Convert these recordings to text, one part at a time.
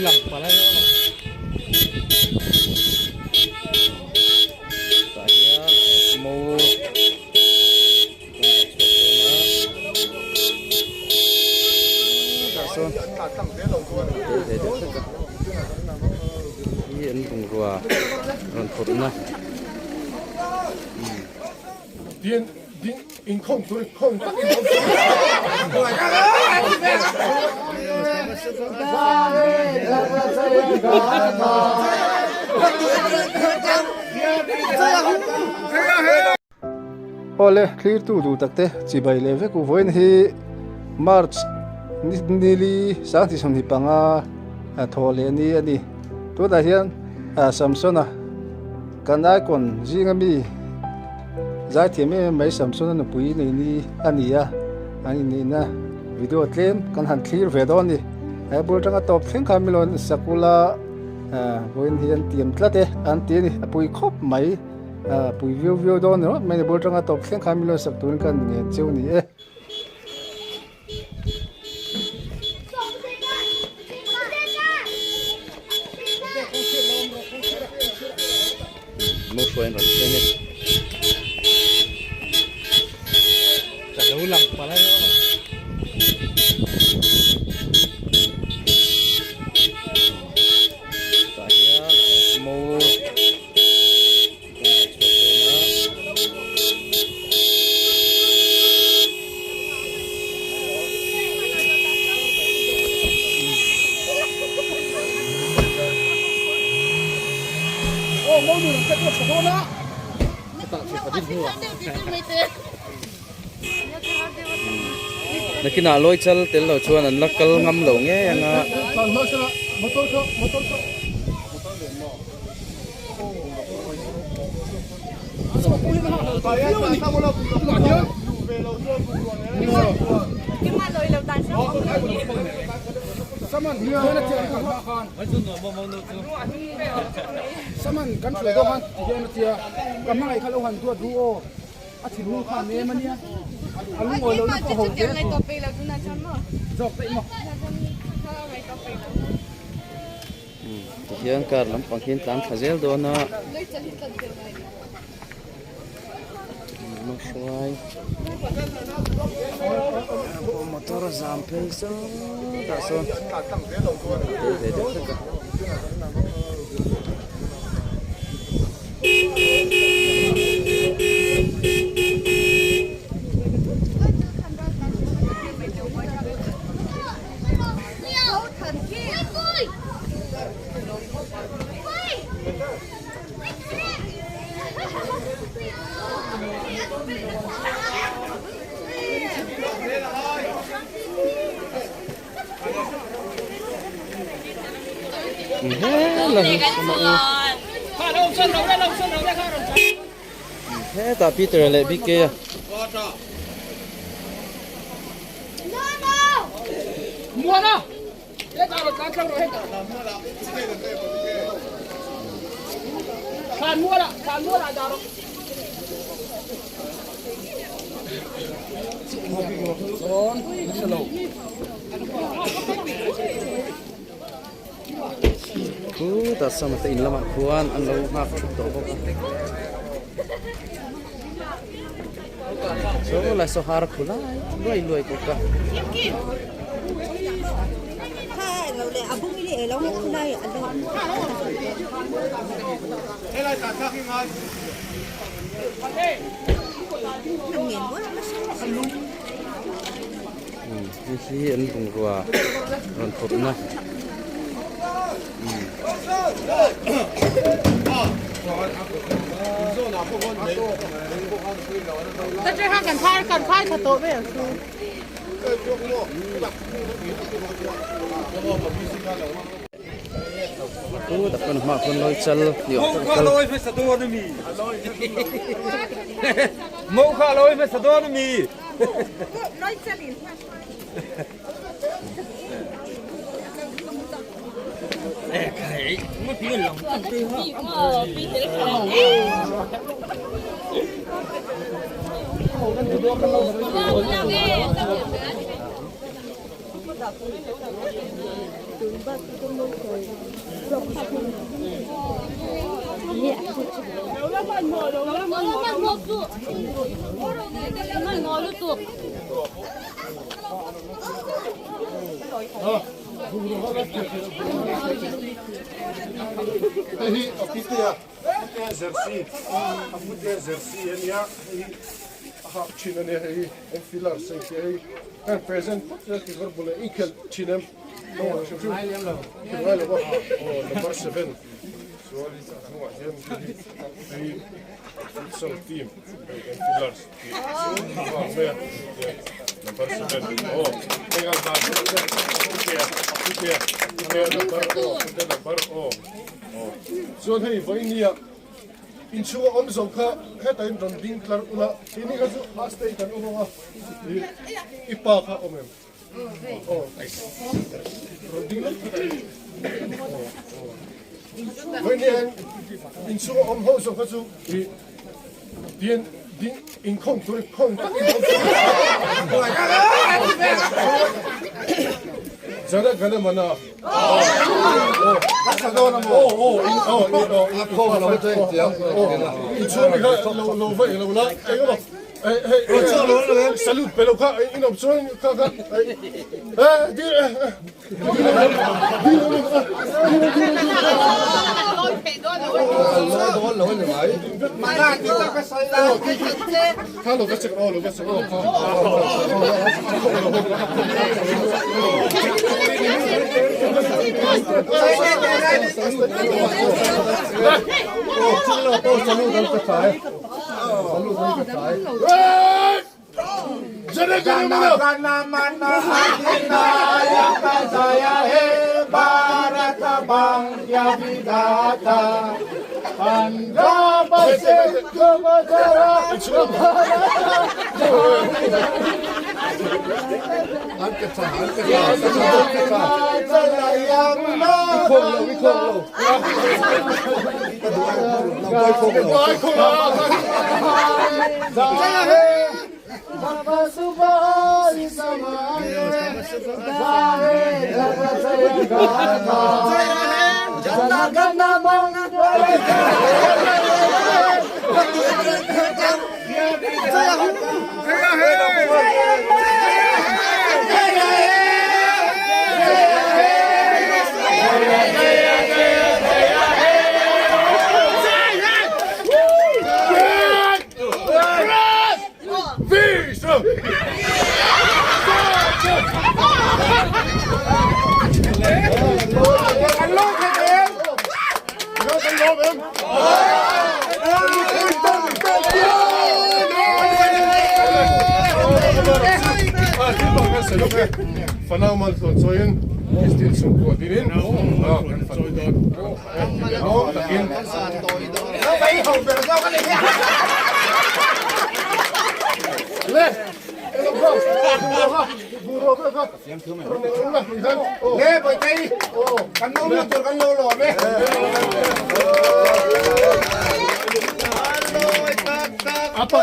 lang palh a ni aw. Tah hian mo kan rawn chhuak dawn a tah sawn tel ve deuh hlek a hi an bungrua rawn phawrhna. Awle thlirtu duh takte chibai leh vek u vawiin hi March nili sangti 25 thawh leh ni a ni tunah hian Samsona kan icon zinga mi Zaithiam em em mai Samsona nupui nei ni a ni a, an inneihna video tlem kan han thlir ve dawn a ni. He bul atanga tawp thleng khan Milon Sakula vawiin hi an tiam tlat e an ti a ni, a pui khawp mai, a pui viau viau dawn ni rawt mai a ni, bul atanga tawp thleng khan Milon sak turin ka ngen cheu a ni e. Mo hruaiin rawn thleng e. Ka lo lang palh a ni aw. Tah hian mo kan rawn chhuak dawn a. Nakinah lawi chal tel lo chuan an la kal ngam lo ngei ang a. Tihian car lampang hi an tlan thla zel dawn a hmahruai motor a zam phei sawt ah sawn a tel ve deuh hlek a. Hetah Peter leh BK a. Khutah sama te in lamah khuan an lo nghak thup tawh bawk a. Saw lai saw har khu lai luai luai bawk a. Hei hi an bungrua rawn phawrhna. Khutah pawn hmaah khuan lawi chal ni awm tak a kal. Hei hi a putea putea jersey a putea jersey a nia hei hi a hak thin a nia hei hi an filler sei te hei an present phawt zel ti kawr bul leh inkhelh thin em aw hrim hrim khelh ngai lo a aw number seven chuan a hnungah hian hei hi futsal team hei an fillers tih a vang mai a number seven aw heng an dan putea putea putea number aw putea number aw aw chuan hei vawinia inchhunga awm zo kha hetah in rawn ding tlar ula keini kha chu a state an awm ang a i pa kha awm em aw rawn ding lawk kha vawinia hian inchhunga awm ho zo kha chu i Tin, ding inkhawm tur khawm tak in awm Jana Gana Mana. Oh, oh, in oh, in oh, in khawm lo te tiang. In chuan mi kha lo lo vai lo la. Eng emaw. Hey, hey, salute pe lo kha in awm chuan kha kha. Eh, dir eh. Fanau man tlawn chawiin Christian chhungkua dinin kan fan dawn lawm takin le Le Bawihtei kan lo lut tur kan lo lawm e. Apa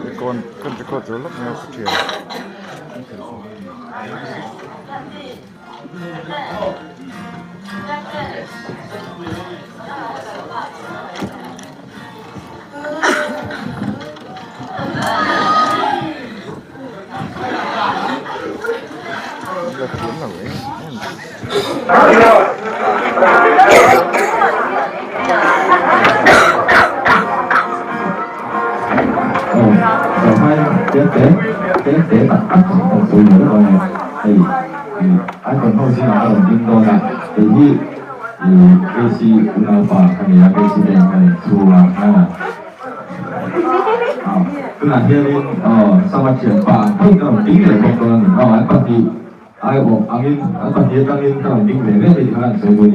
Record kan record zo lawk mai a ka thian. La thiam lo em em. hi i KC unaupa ka ni a, KC te in kan inchhung a, tunah hianin Sama thianpa ang phei ka rawn ding leh bawk dawn a ni. Aw an pahnih aiawh angin an pahnih atangin ka rawn ding ve ve tih kha an sawi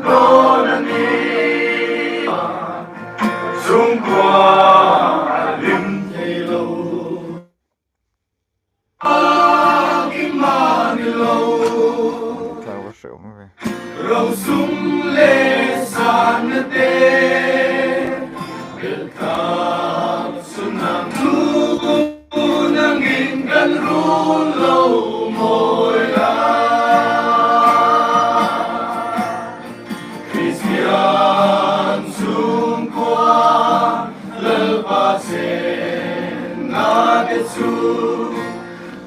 dawn a ni.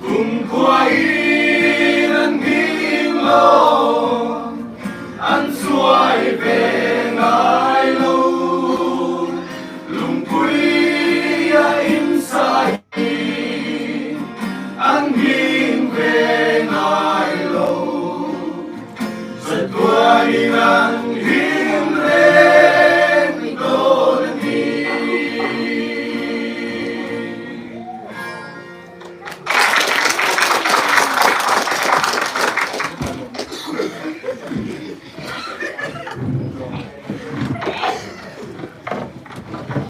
Kum khua in an him lo.